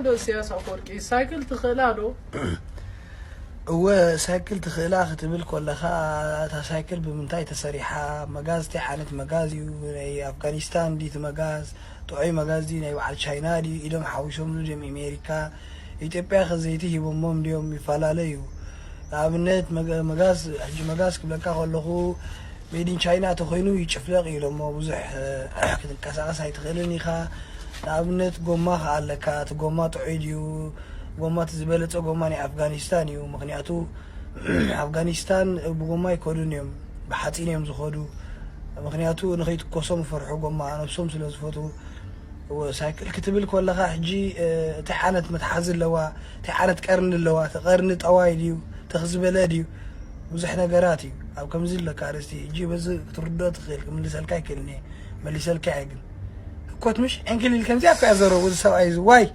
ዶ ኢሳያስ ኣፈወርቂ ሳይክል ትኽእላ ዶ? እወ፣ ሳይክል ትኽእላ ክትብል ከለኻ፣ እታ ሳይክል ብምንታይ ተሰሪሓ፣ መጋዝ እንታይ ዓይነት መጋዝ እዩ፣ ናይ ኣፍጋኒስታን ድዩ እቲ መጋዝ፣ ጥዑይ መጋዝ ድዩ፣ ናይ በዓል ቻይና ድዩ ኢሎም ሓዊሶምሉ ድዮም ኣሜሪካ? ኢትዮጵያ ከ ዘይቲ ሂቦሞም ድዮም? ይፈላለ እዩ። ንኣብነት መገ- መጋዝ፣ ሕጂ መጋዝ ክብለካ ከለኹ ሜድ ኢን ቻይና ተኮይኑ ይጭፍለቕ እዩ ኢሎሞ፣ ብዙሕ ክትንቀሳቐስ ኣይትኽእልን ኢኻ። ንኣብነት ጎማ ከኣ ኣለካ፣ እቲ ጎማ ጥዑይ ድዩ? ጎማ እቲ ዝበለጸ ጎማ ናይ ኣፍጋኒስታን እዩ። ምኽንያቱ ኣፍጋኒስታን ብጎማ ኣይከዱን እዮም፣ ብሓጺን እዮም ዝኸዱ። ምኽንያቱ ንኸይትኮሶም ይፈርሑ፣ ጎማ ነብሶም ስለ ዝፈትዉ። እወ፣ ሳይክል ክትብል ከለኻ ሕጂ እንታይ ዓይነት መትሓዚ ኣለዋ፣ እንታይ ዓይነት ቀርኒ ኣለዋ፣ እቲ ቀርኒ ጠዋይ ድዩ፣ ትኽ ዝበለ ድዩ፣ ብዙሕ ነገራት እዩ ኣብ ከምዚ ኣለካ ኣርእስቲ። ሕጂ በዚ ክትርድኦ ትኽእል፣ ክምልሰልካ ኣይክእልን እየ፣ መሊሰልካ እየ። ግን ህኮት ምሽ ዕንክሊል ከምዚኣ እኮ እያ ዘረቡ እዚ ሰብኣይ እዚ ዋይ